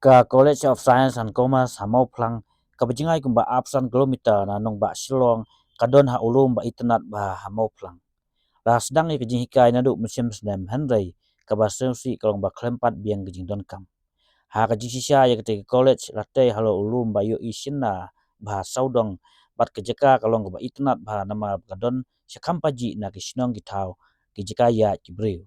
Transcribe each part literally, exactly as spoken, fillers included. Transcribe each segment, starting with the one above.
Ka College of Science and Commerce ha Mawphlang, kaba jngai kumba arphew san kilometer na nongbah Shillong, ka don ha u lum ba itynnad bha ha Mawphlang. La sdang ïa ka jinghikai naduh mynsiem snem, hynrei kaba sngewsih ka long ba khlem pat biang ka jingdonkam. Ha ka jingshisha ïa katei ka college la tei halor u lum ba ïohi shynna bha sawdong bad ka jaka ka long kaba itynnad bha namar ba ka don sha kham pajih na ki shnong ki thaw, ki jaka ïaid ki briew.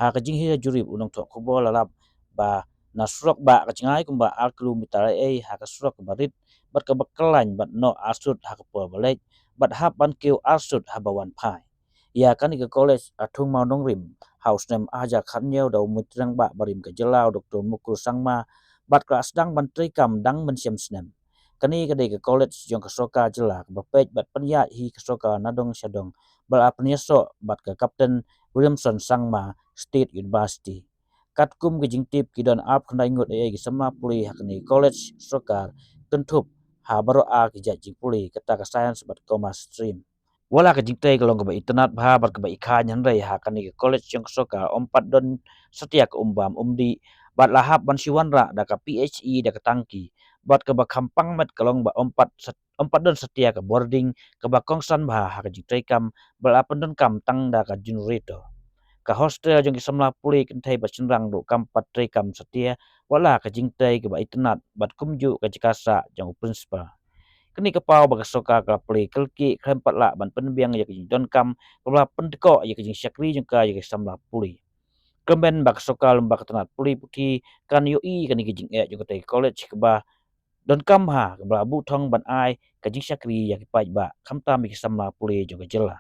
Ha ka jinghiar jurip u nongthoh khubor la lap ba na surok bah ka jngai kumba ar kilometer ei ei ha ka surok kaba rit bad kaba kyllain bad noh arsut ha ka por ba leit bad hap ban kiew arsut haba wan phai. Ïa kane ka college ha thung Mawnongrim ha u snem ar hajar khathynñiew da u Myntri Rangbah barim ka jylla u Doktor Mukul Sangma bad ka la sdang ban treikam dang mynsiem snem. Kane ka dei ka college jong ka sorkar jylla kaba peit bad pynïaid hi ka sorkar na dong sha dong, ba la pynïasoh bad ka Captain Williamson Sangma State University. Katkum ka jingtip ki don arphew khyndai ngut ei ei ki samla pule ha kane ka college sorkar, kynthup ha baroh ar ki jait jingpule, kata ka science bad commerce stream. Wat la ka jingtei ka long kaba itynnad bha bad kaba i khañ, hynrei ha kane ka college jong ka sorkar ym pat don satia ka um bam um dih bad la hap ban shu wanrah da ka P H E da ka tangki, bad kaba kham pang met ka long ba ym pat sat-, ym pat don satia ka boarding kaba kongsan bha ha ka jingtreikam, bad la pyndonkam tang da ka generator. Ka hostel jong ki samla pule kynthei bad shynrang ruh kam pat treikam satia, wat la ka jingtei kaba itynnad bad kumjuh ka jaka sah jong u principal. Kane ka paw ba ka sorkar ka la plie kylki khlem pat lah ban pynbiang ïa ka jingdonkam kaba la pyntykoh ïa ka jingshakri jong ka ïa ki samla pule. Kyrmen ba ka sorkar lyngba ka tnat pule puthi kan ïohi kane ka jingeh jong katei ka college kaba donkam bha, kaba la buh thong ban ai ka jingshakri ïa ki paidbah, khamtam ïa ki samla pule jong ka jylla.